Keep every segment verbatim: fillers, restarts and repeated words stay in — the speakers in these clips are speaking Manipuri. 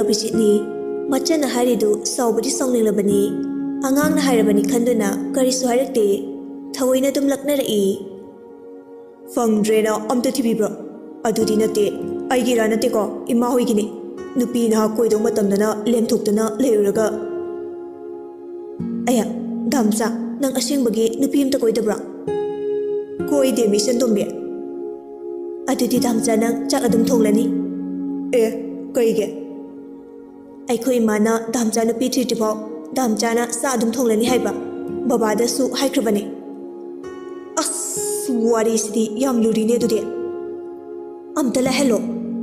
ꯑꯚꯤꯖꯤꯠꯅꯤ꯫ ꯃꯆꯟꯅ ꯍꯥꯏꯔꯤꯗꯨ ꯁꯥꯎꯕꯗꯤ ꯁꯥꯎꯅꯤꯡꯂꯕꯅꯤ꯫ ꯑꯉꯥꯡꯅ ꯍꯥꯏꯔꯕꯅꯤ ꯈꯟꯗꯨꯅ ꯀꯔꯤꯁꯨ ꯍꯥꯏꯔꯛꯇꯦ꯫ ꯊꯑꯣꯏꯅ ꯑꯗꯨꯝ ꯂꯛꯅꯔꯛꯏ꯫ "ꯐꯪꯗ꯭ꯔꯦꯅ ꯑꯝꯇ ꯊꯤꯕꯤꯕ꯭ꯔꯣ?" "ꯑꯗꯨꯗꯤ ꯅꯠꯇꯦ, ꯑꯩꯒꯤꯔꯥ ꯅꯠꯇꯦꯀꯣ, ꯏꯃꯥ ꯍꯣꯏꯒꯤꯅꯤ꯫ ꯅꯨꯄꯤ ꯅꯍꯥ ꯀꯣꯏꯗꯧ ꯃꯇꯝꯗꯅ ꯂꯦꯝꯊꯣꯛꯇꯅ ꯂꯩꯔꯨꯔꯒ꯫" "ꯑꯌꯥ, ꯗꯥꯝꯆꯥ, ꯅꯪ ꯑꯁꯦꯡꯕꯒꯤ ꯅꯨꯄꯤ ꯑꯝꯇ ꯀꯣꯏꯗꯕ꯭ꯔꯣ?" "ꯀꯣꯏꯗꯦ, ꯃꯤꯁꯟ ꯇꯣꯝꯕꯤ꯫" "ꯑꯗꯨꯗꯤ ꯗꯥꯝꯆꯥ, ꯅꯪ ꯆꯥꯛ ꯑꯗꯨꯝ ꯊꯣꯡꯂꯅꯤ?" "ꯑꯦ, ꯀꯩꯒꯤ?" "ꯑꯩꯈꯣꯏ ꯏꯃꯥꯅ ꯗꯥꯝꯆꯥ ꯅꯨꯄꯤ ꯊꯤꯗ꯭ꯔꯤꯐꯥꯎ ꯗꯥꯝꯆꯥꯅ ꯆꯥꯛ ꯑꯗꯨꯝ ꯊꯣꯡꯂꯅꯤ ꯍꯥꯏꯕ꯫ ꯕꯕꯥꯗꯁꯨ ꯍꯥꯏꯈ꯭ꯔꯕꯅꯦ꯫" "ꯑꯁ, ꯋꯥꯔꯤꯁꯤꯗꯤ ꯌꯥꯝ ꯂꯨꯔꯤꯅꯦ ꯑꯗꯨꯗꯤ꯫" "ꯑꯝꯇ ꯂꯥꯏꯍꯜꯂꯣ꯫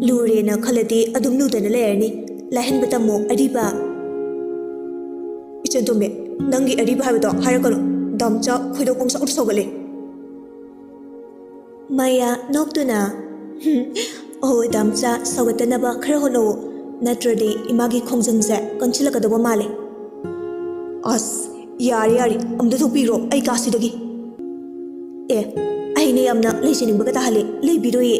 ꯂꯨꯔꯦꯅ ꯈꯜꯂꯗꯤ ꯑꯗꯨꯝ ꯂꯨꯗꯅ ꯂꯩꯔꯅꯤ꯫ ꯂꯥꯏꯍꯟꯕ ꯇꯝꯃꯣ, ꯑꯔꯤꯕ꯫" "ꯏꯆꯟ ꯇꯣꯝꯕꯤ, ꯅꯪꯒꯤ ꯑꯔꯤꯕ ꯍꯥꯏꯕꯗꯣ ꯍꯥꯏꯔꯛꯀꯅꯨ꯫ ꯗꯥꯝꯆꯥ ꯈꯣꯏꯗꯧ ꯄꯪꯁꯥꯎꯗ ꯁꯥꯎꯒꯠꯂꯦ꯫" ꯃꯥꯌꯥ ꯅꯣꯛꯇꯨꯅ, "ꯑꯣ, ꯗꯥꯝꯆꯥ, ꯁꯧꯒꯠꯇꯅꯕ ꯈꯔ ꯍꯣꯠꯅꯧ, ꯅꯠꯇ꯭ꯔꯗꯤ ꯏꯃꯥꯒꯤ ꯈꯣꯡꯖꯪꯁꯦ ꯀꯟꯁꯤꯜꯂꯛꯀꯗꯧꯕ ꯃꯥꯜꯂꯦ꯫" "ꯑꯁ, ꯌꯥꯔꯦ, ꯌꯥꯔꯦ, ꯑꯝꯇ ꯊꯣꯛꯄꯤꯈ꯭ꯔꯣ ꯑꯩ ꯀꯥꯁꯤꯗꯒꯤ꯫" "ꯑꯦ, ꯑꯩꯅ ꯌꯥꯝꯅ ꯂꯩꯖꯅꯤꯡꯕꯒ ꯇꯥꯍꯜꯂꯦ, ꯂꯩꯕꯤꯔꯣꯏꯌꯦ꯫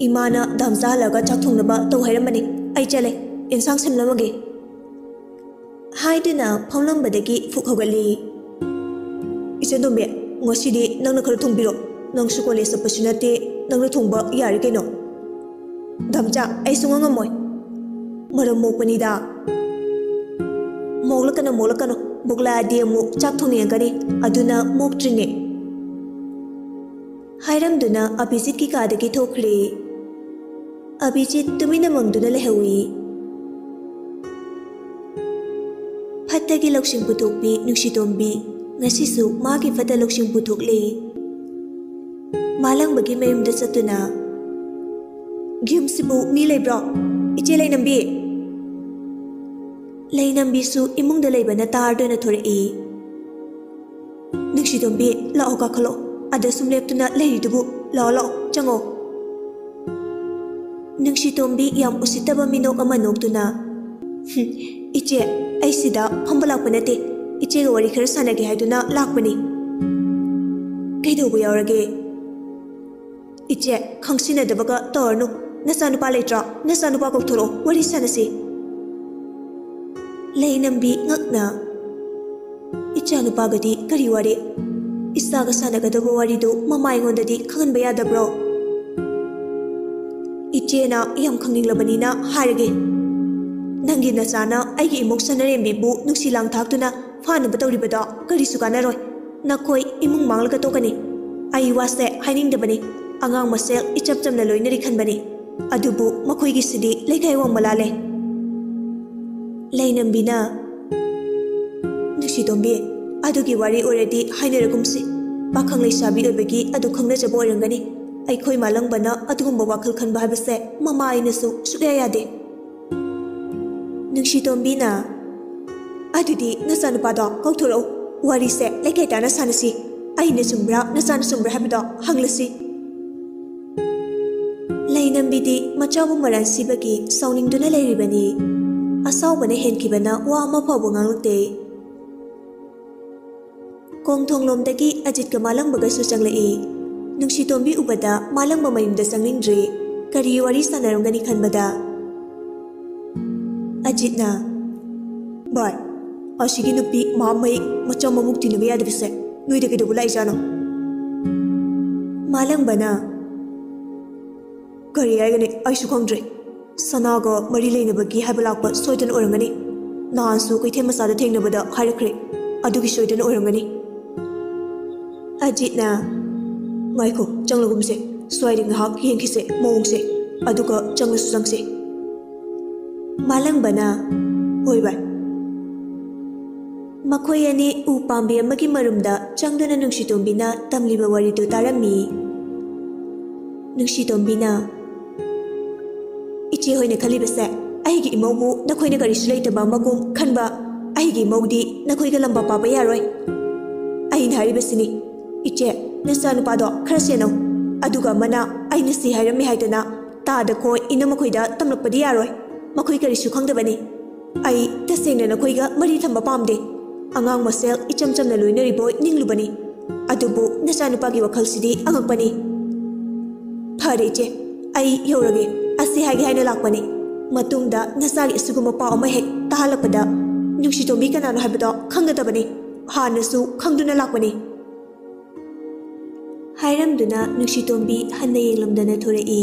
ꯏꯃꯥꯅ ꯗꯥꯝꯆꯥ ꯍꯜꯂꯛꯑꯒ ꯆꯥꯛ ꯊꯣꯡꯅꯕ ꯇꯧ ꯍꯥꯏꯔꯝꯕꯅꯦ, ꯑꯩ ꯆꯠꯂꯦ, ꯑꯦꯟꯁꯥꯡ ꯁꯦꯝꯂꯝꯃꯒꯦ꯫" ꯍꯥꯏꯗꯨꯅ ꯐꯝꯂꯝꯕꯗꯒꯤ ꯐꯨꯛ ꯍꯧꯒꯠꯂꯤ꯫ "ꯏꯆꯟ ꯇꯣꯝꯕꯤ, ꯉꯁꯤꯗꯤ ꯅꯪꯅ ꯈꯔ ꯊꯣꯡꯕꯤꯔꯣ꯫ ꯅꯪꯁꯨ ꯀꯣꯂꯦꯖ ꯆꯠꯄꯁꯨ ꯅꯠꯇꯦ, ꯅꯪꯅ ꯊꯣꯡꯕ ꯌꯥꯔꯦ ꯀꯩꯅꯣ꯫" "ꯗꯥꯝꯆꯥ, ꯑꯩ ꯁꯨꯡꯉꯝ ꯉꯝꯃꯣꯏ꯫ ꯃꯔꯝ ꯃꯣꯛꯄꯅꯤꯗ꯫" "ꯃꯣꯛꯂꯛꯀꯅꯨ, ꯃꯣꯛꯂꯛꯀꯅꯨ꯫ ꯃꯣꯛꯂꯛꯑꯗꯤ ꯑꯃꯨꯛ ꯆꯥꯛ ꯊꯣꯡꯅꯤꯡꯉꯛꯀꯅꯤ꯫ ꯑꯗꯨꯅ ꯃꯣꯛꯇ꯭ꯔꯤꯅꯦ꯫" ꯍꯥꯏꯔꯝꯗꯨꯅ ꯑꯚꯤꯖꯤꯠꯀꯤ ꯀꯥꯗꯒꯤ ꯊꯣꯛꯈ꯭ꯔꯦ꯫ ꯑꯚꯤꯖꯤꯠ ꯇꯨꯃꯤꯟꯅ ꯃꯪꯗꯨꯅ ꯂꯩꯍꯧꯏ꯫ ꯐꯠꯇꯒꯤ ꯂꯧꯁꯤꯡ ꯄꯨꯊꯣꯛꯄꯤ ꯅꯨꯡꯁꯤꯇꯣꯝꯕꯤ ꯉꯁꯤꯁꯨ ꯃꯥꯒꯤ ꯐꯠꯇ ꯂꯧꯁꯤꯡ ꯄꯨꯊꯣꯛꯂꯦ꯫ ꯃꯥꯂꯪꯕꯒꯤ ꯃꯌꯨꯝꯗ ꯆꯠꯇꯨꯅ, "ꯌꯨꯝꯁꯤꯕꯨ ꯃꯤ ꯂꯩꯕ꯭ꯔꯣ? ꯏꯆꯦ ꯂꯩꯅꯝꯕꯤ!" ꯂꯩꯅꯝꯕꯤꯁꯨ ꯏꯃꯨꯡꯗ ꯂꯩꯕꯅ ꯇꯥꯔꯗꯨꯅ ꯊꯣꯔꯛꯏ꯫ "ꯅꯨꯡꯁꯤꯇꯣꯝꯕꯤ, ꯂꯥꯛꯑꯣ, ꯀꯥꯈꯠꯂꯛꯑꯣ꯫ ꯑꯗ ꯁꯨꯝ ꯂꯦꯞꯇꯨꯅ ꯂꯩꯔꯤꯗꯨꯕꯨ꯫ ꯂꯥꯛꯑꯣ, ꯂꯥꯛꯑꯣ, ꯆꯪꯉꯣ꯫" ꯅꯨꯡꯁꯤꯇꯣꯝꯕꯤ ꯌꯥꯝ ꯎꯁꯤꯠꯇꯕ ꯃꯤꯅꯣꯛ ꯑꯃ ꯅꯣꯛꯇꯨꯅ, "ꯍꯨꯝ, ꯏꯆꯦ, ꯑꯩ ꯁꯤꯗ ꯐꯝꯕ ꯂꯥꯛꯄ ꯅꯠꯇꯦ꯫ ꯏꯆꯦꯒ ꯋꯥꯔꯤ ꯈꯔ ꯁꯥꯟꯅꯒꯦ ꯍꯥꯏꯗꯨꯅ ꯂꯥꯛꯄꯅꯤ꯫" "ꯀꯩꯗꯧꯕ ꯌꯥꯎꯔꯒꯦ?" "ꯏꯆꯦ, ꯈꯪꯁꯤꯟꯅꯗꯕꯒ ꯇꯧꯔꯅꯨ꯫ ꯅꯆꯥꯅꯨꯄꯥ ꯂꯩꯇ꯭ꯔꯣ? ꯅꯆꯥꯅꯨꯄꯥ ꯀꯧꯊꯣꯔꯛꯑꯣ, ꯋꯥꯔꯤ ꯁꯥꯟꯅꯁꯤ꯫" ꯂꯩꯅꯝꯕꯤ ꯉꯛꯅ, "ꯏꯆꯥꯅꯨꯄꯥꯒꯗꯤ ꯀꯔꯤ ꯋꯥꯔꯤ? ꯏꯆꯥꯒ ꯁꯥꯟꯅꯒꯗꯕ ꯋꯥꯔꯤꯗꯨ ꯃꯃꯥ ꯑꯩꯉꯣꯟꯗꯗꯤ ꯈꯪꯍꯟꯕ ꯌꯥꯗꯕ꯭ꯔꯣ?" "ꯏꯆꯦꯅ ꯌꯥꯝ ꯈꯪꯅꯤꯡꯂꯕꯅꯤꯅ ꯍꯥꯏꯔꯒꯦ꯫ ꯅꯪꯒꯤ ꯅꯆꯥꯅ ꯑꯩꯒꯤ ꯏꯃꯧ ꯁꯅꯥꯔꯦꯝꯕꯤꯕꯨ ꯅꯨꯡꯁꯤ ꯂꯥꯡ ꯊꯥꯛꯇꯨꯅ ꯐꯥꯅꯕ ꯇꯧꯔꯤꯕꯗꯣ ꯀꯔꯤꯁꯨ ꯀꯥꯟꯅꯔꯣꯏ꯫ ꯅꯈꯣꯏ ꯏꯃꯨꯡ ꯃꯥꯡꯂꯒ ꯇꯣꯛꯀꯅꯤ꯫ ꯑꯩ ꯋꯥꯁꯦ ꯍꯥꯏꯅꯤꯡꯗꯕꯅꯤ꯫ ꯑꯉꯥꯡ ꯃꯁꯦꯜ ꯏꯆꯝ ꯆꯝꯅ ꯂꯣꯏꯅꯔꯤ ꯈꯟꯕꯅꯤ꯫ ꯑꯗꯨꯕꯨ ꯃꯈꯣꯏꯒꯤꯁꯤꯗꯤ ꯂꯩꯀꯥꯏ ꯋꯥꯡꯃ ꯂꯥꯜꯂꯦ꯫" ꯂꯩꯅꯝꯕꯤꯅ, "ꯅꯨꯡꯁꯤꯇꯣꯝꯕꯤ, ꯑꯗꯨꯒꯤ ꯋꯥꯔꯤ ꯑꯣꯏꯔꯗꯤ ꯍꯥꯏꯅꯔꯒꯨꯝꯁꯤ꯫ ꯄꯥꯈꯪ ꯂꯩꯁꯥꯕꯤ ꯑꯣꯏꯕꯒꯤ ꯑꯗꯨ ꯈꯪꯅꯖꯕ ꯑꯣꯏꯔꯝꯒꯅꯤ꯫ ꯑꯩꯈꯣꯏ ꯃꯥꯂꯪꯕꯅ ꯑꯗꯨꯒꯨꯝꯕ ꯋꯥꯈꯜ ꯈꯟꯕ ꯍꯥꯏꯕꯁꯦ ꯃꯃꯥ ꯑꯩꯅꯁꯨ ꯁꯨꯛꯌꯥ ꯌꯥꯗꯦ꯫" ꯅꯨꯡꯁꯤꯇꯣꯝꯕꯤꯅ, "ꯑꯗꯨꯗꯤ ꯅꯆꯥꯅꯨꯄꯥꯗꯣ ꯀꯧꯊꯣꯔꯛꯎ꯫ ꯋꯥꯔꯤꯁꯦ ꯂꯩꯀꯥꯏ ꯇꯥꯅ ꯁꯥꯟꯅꯁꯤ꯫ ꯑꯩꯅ ꯆꯨꯝꯕ꯭ꯔꯥ, ꯅꯆꯥꯅ ꯆꯨꯝꯕ꯭ꯔꯥ ꯍꯥꯏꯕꯗꯣ ꯍꯪꯂꯁꯤ꯫" ꯂꯩꯅꯝꯕꯤꯗꯤ ꯃꯆꯥꯕꯨ ꯃꯔꯥꯟ ꯁꯤꯕꯒꯤ ꯁꯥꯎꯅꯤꯡꯗꯨꯅ ꯂꯩꯔꯤꯕꯅꯤ꯫ ꯑꯁꯥꯎꯕꯅ ꯍꯦꯟꯈꯤꯕꯅ ꯋꯥ ꯑꯃ ꯐꯥꯎꯕ ꯉꯥꯡꯂꯛꯇꯦ꯫ ꯀꯣꯡꯊꯣꯡꯂꯣꯝꯗꯒꯤ ꯑꯖꯤꯠꯀ ꯃꯥꯂꯪꯕꯒꯁꯨ ꯆꯪꯂꯛꯏ꯫ ꯅꯨꯡꯁꯤꯇꯣꯝꯕꯤ ꯎꯕꯗ ꯃꯥꯂꯪꯕ ꯃꯌꯨꯝꯗ ꯆꯪꯅꯤꯡꯗ꯭ꯔꯤ꯫ ꯀꯔꯤ ꯋꯥꯔꯤ ꯁꯥꯟꯅꯔꯝꯒꯅꯤ ꯈꯟꯕꯗ꯫ ꯑꯖꯤꯠꯅ, "ꯚꯥꯏ, ꯑꯁꯤꯒꯤ ꯅꯨꯄꯤ ꯃꯍꯥ ꯃꯍꯤꯛ ꯃꯆꯥ ꯃꯃꯨꯛ ꯇꯤꯟꯅꯕ ꯌꯥꯗꯕꯁꯦ ꯅꯣꯏꯗ ꯀꯩꯗꯧꯕ ꯂꯥꯛꯏꯖꯥꯠꯅꯣ?" ꯃꯥꯂꯪꯕꯅ, "ꯀꯔꯤ ꯍꯥꯏꯒꯅꯤ, ꯑꯩꯁꯨ ꯈꯪꯗ꯭ꯔꯦ꯫ ꯁꯅꯥꯒ ꯃꯔꯤ ꯂꯩꯅꯕꯒꯤ ꯍꯥꯏꯕ ꯂꯥꯛꯄ ꯁꯣꯏꯗꯅ ꯑꯣꯏꯔꯝꯒꯅꯤ꯫ ꯅꯍꯥꯟꯁꯨ ꯀꯩꯊꯦꯜ ꯃꯆꯥꯗ ꯊꯦꯡꯅꯕꯗ ꯍꯥꯏꯔꯛꯈ꯭ꯔꯦ꯫ ꯑꯗꯨꯒꯤ ꯁꯣꯏꯗꯅ ꯑꯣꯏꯔꯝꯒꯅꯤ꯫" ꯑꯖꯤꯠꯅ, "ꯉꯥꯏꯈꯣ, ꯆꯪꯂꯒꯨꯝꯁꯦ꯫ ꯁ꯭ꯋꯥꯏꯗ ꯉꯥꯏꯍꯥꯛ ꯌꯦꯡꯈꯤꯁꯦ ꯃꯑꯣꯡꯁꯦ꯫ ꯑꯗꯨꯒ ꯆꯪꯂꯁꯨ ꯆꯪꯁꯦ꯫" ꯃꯥꯂꯪꯕꯅ, "ꯍꯣꯏ ꯚꯥꯏ꯫" ꯃꯈꯣꯏ ꯑꯅꯤ ꯎ ꯄꯥꯝꯕꯤ ꯑꯃꯒꯤ ꯃꯔꯨꯝꯗ ꯆꯪꯗꯨꯅ ꯅꯨꯡꯁꯤꯇꯣꯝꯕꯤꯅ ꯇꯝꯂꯤꯕ ꯋꯥꯔꯤꯗꯨ ꯇꯥꯔꯝꯃꯤ꯫ ꯅꯨꯡꯁꯤꯇꯣꯝꯕꯤꯅ, "ꯏꯆꯦ ꯍꯣꯏꯅ ꯈꯜꯂꯤꯕꯁꯦ ꯑꯩꯒꯤ ꯏꯃꯧꯕꯨ ꯅꯈꯣꯏꯅ ꯀꯔꯤꯁꯨ ꯂꯩꯇꯕ ꯑꯃꯒꯨꯝ ꯈꯟꯕ ꯑꯩꯒꯤ ꯏꯃꯧꯗꯤ ꯅꯈꯣꯏꯒ ꯂꯝꯕꯥ ꯄꯥꯕ ꯌꯥꯔꯣꯏ꯫ ꯑꯩꯅ ꯍꯥꯏꯔꯤꯕꯁꯤꯅꯤ, ꯏꯆꯦ, ꯅꯆꯥꯅꯨꯄꯥꯗꯣ ꯈꯔ ꯁꯦꯟꯅꯧ꯫ ꯑꯗꯨꯒ ꯑꯃꯅ ꯑꯩꯅ ꯁꯤ ꯍꯥꯏꯔꯝꯃꯤ ꯍꯥꯏꯗꯅ ꯇꯥꯗ ꯈꯣꯏ ꯏꯅꯝꯃꯈꯣꯏꯗ ꯇꯝꯂꯛꯄꯗꯤ ꯌꯥꯔꯣꯏ꯫ ꯃꯈꯣꯏ ꯀꯔꯤꯁꯨ ꯈꯪꯗꯕꯅꯤ꯫ ꯑꯩ ꯇꯁꯦꯡꯅ ꯅꯈꯣꯏꯒ ꯃꯔꯤ ꯊꯝꯕ ꯄꯥꯝꯗꯦ꯫ ꯑꯉꯥꯡ ꯃꯁꯦꯜ ꯏꯆꯝ ꯆꯝꯅ ꯂꯣꯏꯅꯔꯤꯕꯣꯏ ꯅꯤꯡꯂꯨꯕꯅꯤ꯫ ꯑꯗꯨꯕꯨ ꯅꯆꯥꯅꯨꯄꯥꯒꯤ ꯋꯥꯈꯜꯁꯤꯗꯤ ꯑꯉꯛꯄꯅꯤ꯫ ꯐꯔꯦ ꯏꯆꯦ, ꯑꯩ ꯌꯧꯔꯒꯦ꯫ ꯑꯁꯤ ꯍꯥꯏꯒꯦ ꯍꯥꯏꯅ ꯂꯥꯛꯄꯅꯤ꯫ ꯃꯇꯨꯡꯗ ꯅꯆꯥꯒꯤ ꯑꯁꯤꯒꯨꯝꯕ ꯄꯥꯎ ꯑꯃ ꯍꯦꯛ ꯇꯥꯍꯜꯂꯛꯄꯗ, ꯅꯨꯡꯁꯤꯇꯣꯝꯕꯤ ꯀꯅꯥꯅꯣ ꯍꯥꯏꯕꯗꯣ ꯈꯪꯒꯗꯕꯅꯤ꯫ ꯍꯥꯟꯅꯁꯨ ꯈꯪꯗꯨꯅ ꯂꯥꯛꯄꯅꯤ꯫ ꯍꯥꯏꯔꯝꯗꯨꯅ ꯅꯨꯡꯁꯤꯇꯣꯝꯕꯤ ꯍꯟꯅ ꯌꯦꯡꯂꯝꯗꯅ ꯊꯣꯔꯛꯏ꯫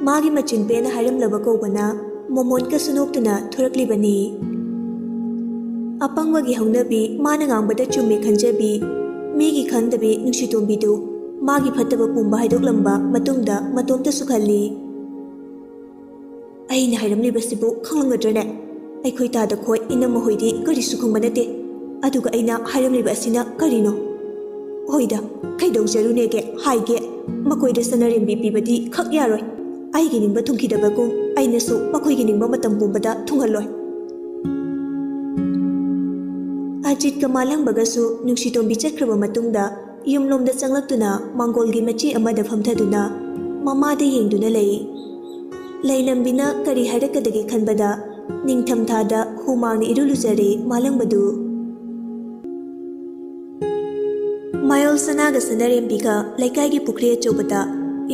ꯃꯥꯒꯤ ꯃꯆꯤꯟ ꯄꯦꯟꯅ ꯍꯥꯏꯔꯝꯂꯕ ꯀꯧꯕꯅ ꯃꯣꯃꯣꯟꯀꯁꯨ ꯅꯣꯛꯇꯨꯅ ꯊꯣꯔꯛꯂꯤꯕꯅꯤ꯫ ꯑꯄꯪꯕꯒꯤ ꯍꯧꯅꯕꯤ, ꯃꯥꯅ ꯉꯥꯡꯕꯗ ꯆꯨꯝꯃꯦ ꯈꯟꯖꯕꯤ, ꯃꯤꯒꯤ ꯈꯟꯗꯕꯤ ꯅꯨꯡꯁꯤꯇꯣꯝꯕꯤꯗꯨ ꯃꯥꯒꯤ ꯐꯠꯇꯕ ꯄꯨꯝꯕ ꯍꯥꯏꯗꯣꯛꯂꯝꯕ ꯃꯇꯨꯡꯗ ꯃꯇꯣꯝꯇꯁꯨ ꯈꯜꯂꯤ꯫ ꯑꯩꯅ ꯍꯥꯏꯔꯝꯂꯤꯕꯁꯤꯕꯨ ꯈꯪꯂꯝꯒꯗ꯭ꯔꯅꯦ? ꯑꯩꯈꯣꯏ ꯇꯥꯗ ꯈꯣꯏ ꯏꯅꯝꯃ ꯍꯣꯏꯗꯤ ꯀꯔꯤꯁꯨ ꯈꯪꯕ ꯅꯠꯇꯦ꯫ ꯑꯗꯨꯒ ꯑꯩꯅ ꯍꯥꯏꯔꯝꯂꯤꯕ ꯑꯁꯤꯅ ꯀꯔꯤꯅꯣ? ꯍꯣꯏꯗ, ꯀꯩꯗꯧꯖꯔꯨꯅꯦꯒꯦ? ꯍꯥꯏꯒꯦ, ꯃꯈꯣꯏꯗ ꯁꯅꯥꯔꯦꯝꯕꯤ ꯄꯤꯕꯗꯤ ꯈꯛ ꯌꯥꯔꯣꯏ꯫ ꯑꯩꯒꯤ ꯅꯤꯡꯕ ꯊꯨꯡꯈꯤꯗꯕꯒꯨꯝ ꯑꯩꯅꯁꯨ ꯃꯈꯣꯏꯒꯤ ꯅꯤꯡꯕ ꯃꯇꯝ ꯄꯨꯝꯕꯗ ꯊꯨꯡꯍꯜꯂꯣꯏ꯫ ꯑꯖꯤꯠꯀ ꯃꯥꯂꯪꯕꯒꯁꯨ ꯅꯨꯡꯁꯤꯇꯣꯝꯕꯤ ꯆꯠꯈ꯭ꯔꯕ ꯃꯇꯨꯡꯗ ꯌꯨꯝꯂꯣꯝꯗ ꯆꯪꯂꯛꯇꯨꯅ ꯃꯥꯡꯒꯣꯜꯒꯤ ꯃꯆꯤ ꯑꯃꯗ ꯐꯝꯊꯗꯨꯅ ꯃꯃꯥꯗ ꯌꯦꯡꯗꯨꯅ ꯂꯩ꯫ ꯂꯩꯅꯝꯕꯤꯅ ꯀꯔꯤ ꯍꯥꯏꯔꯛꯀꯗꯒꯦ ꯈꯟꯕꯗ ꯅꯤꯡꯊꯝꯊꯥꯗ ꯍꯨꯃꯥꯡꯅ ꯏꯔꯨ ꯂꯨꯖꯔꯦ ꯃꯥꯂꯪꯕꯗꯨ꯫ ꯃꯌꯣꯜ ꯁꯅꯥꯒ ꯁꯅꯥꯔꯦꯝꯕꯤꯒ ꯂꯩꯀꯥꯏꯒꯤ ꯄꯨꯈ꯭ꯔꯤ ꯑꯆꯧꯕꯗ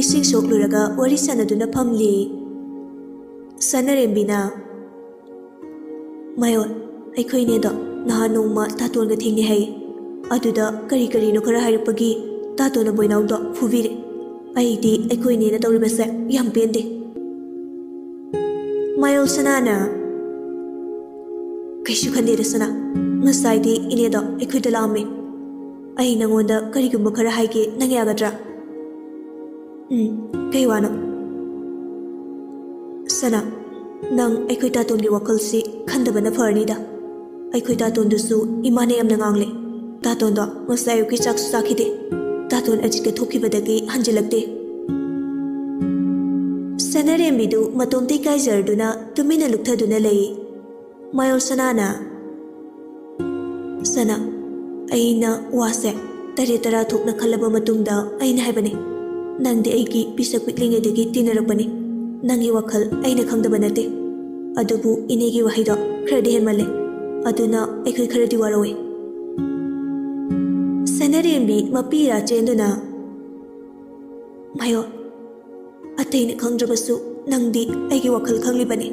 ꯏꯁꯤꯡ ꯁꯣꯛꯂꯨꯔꯒ ꯋꯥꯔꯤ ꯁꯥꯟꯅꯗꯨꯅ ꯐꯝꯂꯤ꯫ ꯁꯅꯥꯔꯦꯝꯕꯤꯅ, "ꯃꯌꯣꯜ, ꯑꯩꯈꯣꯏꯅꯦꯗꯣ ꯅꯍꯥꯟ ꯅꯣꯡꯃ ꯇꯥꯇꯣꯟꯒ ꯊꯦꯡꯅꯩ ꯍꯥꯏꯌꯦ꯫ ꯑꯗꯨꯗ ꯀꯔꯤ ꯀꯔꯤꯅꯣ ꯈꯔ ꯍꯥꯏꯔꯛꯄꯒꯤ ꯇꯥꯇꯣꯟꯅ ꯕꯣꯏꯅꯥꯎꯗꯣ ꯐꯨꯕꯤꯔꯦ꯫ ꯑꯩꯗꯤ ꯑꯩꯈꯣꯏꯅꯦꯅ ꯇꯧꯔꯤꯕꯁꯦ ꯌꯥꯝ ꯄꯦꯟꯗꯦ꯫" ꯃꯌꯣꯜ ꯁꯅꯥꯅ, "ꯀꯩꯁꯨ ꯈꯟꯗꯦꯗ ꯁꯅꯥ, ꯉꯁꯥꯏꯗꯤ ꯏꯅꯦꯗꯣ ꯑꯩꯈꯣꯏꯗ ꯂꯥꯛꯑꯝꯃꯦ꯫ ꯑꯩ ꯅꯉꯣꯟꯗ ꯀꯔꯤꯒꯨꯝꯕ ꯈꯔ ꯍꯥꯏꯒꯦ, ꯅꯪ ꯌꯥꯒꯗ꯭ꯔꯥ?" "ꯎꯝ, ꯀꯩ ꯋꯥꯅꯣ?" "ꯁꯅꯥ, ꯅꯪ ꯑꯩꯈꯣꯏ ꯇꯥꯇꯣꯟꯒꯤ ꯋꯥꯈꯜꯁꯤ ꯈꯟꯗꯕꯅ ꯐꯔꯅꯤꯗ꯫ ꯑꯩꯈꯣꯏ ꯇꯥꯇꯣꯟꯗꯨꯁꯨ ꯏꯃꯥꯅ ꯌꯥꯝꯅ ꯉꯥꯡꯂꯦ꯫ ꯇꯥꯇꯣꯟꯗꯣ ꯉꯁꯥꯏ ꯑꯌꯨꯛꯀꯤ ꯆꯥꯛꯁꯨ ꯆꯥꯈꯤꯗꯦ꯫ ꯇꯥꯇꯣꯟ ꯑꯖꯤꯠꯀ ꯊꯣꯛꯈꯤꯕꯗꯒꯤ ꯍꯟꯖꯤꯜꯂꯛꯇꯦ꯫" ꯁꯅꯥꯔꯦꯝꯕꯤꯗꯨ ꯃꯇꯣꯝꯇ ꯏꯀꯥꯏꯖꯔꯗꯨꯅ ꯇꯨꯃꯤꯟꯅ ꯂꯨꯞꯊꯗꯨꯅ ꯂꯩ꯫ ꯃꯌꯣꯜ ꯁꯅꯥꯅ, "ꯁꯅꯥ, ꯑꯩꯅ ꯋꯥꯁꯦ ꯇꯔꯦꯠ ꯇꯔꯥ ꯊꯣꯛꯅ ꯈꯜꯂꯕ ꯃꯇꯨꯡꯗ ꯑꯩꯅ ꯍꯥꯏꯕꯅꯤ꯫ ꯅꯪꯗꯤ ꯑꯩꯒꯤ ꯄꯤꯁꯛ ꯄꯤꯛꯂꯤꯉꯩꯗꯒꯤ ꯇꯤꯟꯅꯔꯛꯄꯅꯤ꯫ ꯅꯪꯒꯤ ꯋꯥꯈꯜ ꯑꯩꯅ ꯈꯪꯗꯕ ꯅꯠꯇꯦ꯫ ꯑꯗꯨꯕꯨ ꯏꯅꯦꯒꯤ ꯋꯥꯍꯩꯗꯣ ꯈꯔꯗꯤ ꯍꯦꯟꯃꯜꯂꯦ꯫ ꯑꯗꯨꯅ ꯑꯩꯈꯣꯏ ꯈꯔꯗꯤ ꯋꯥꯔꯧꯋꯦ꯫" ꯁꯅꯥꯔꯦꯝꯕꯤ ꯃꯄꯤ ꯏꯔꯥ ꯆꯦꯟꯗꯨꯅ, "ꯃꯌꯣꯜ, ꯑꯇꯩꯅ ꯈꯪꯗ꯭ꯔꯕꯁꯨ ꯅꯪꯗꯤ ꯑꯩꯒꯤ ꯋꯥꯈꯜ ꯈꯪꯂꯤꯕꯅꯤ꯫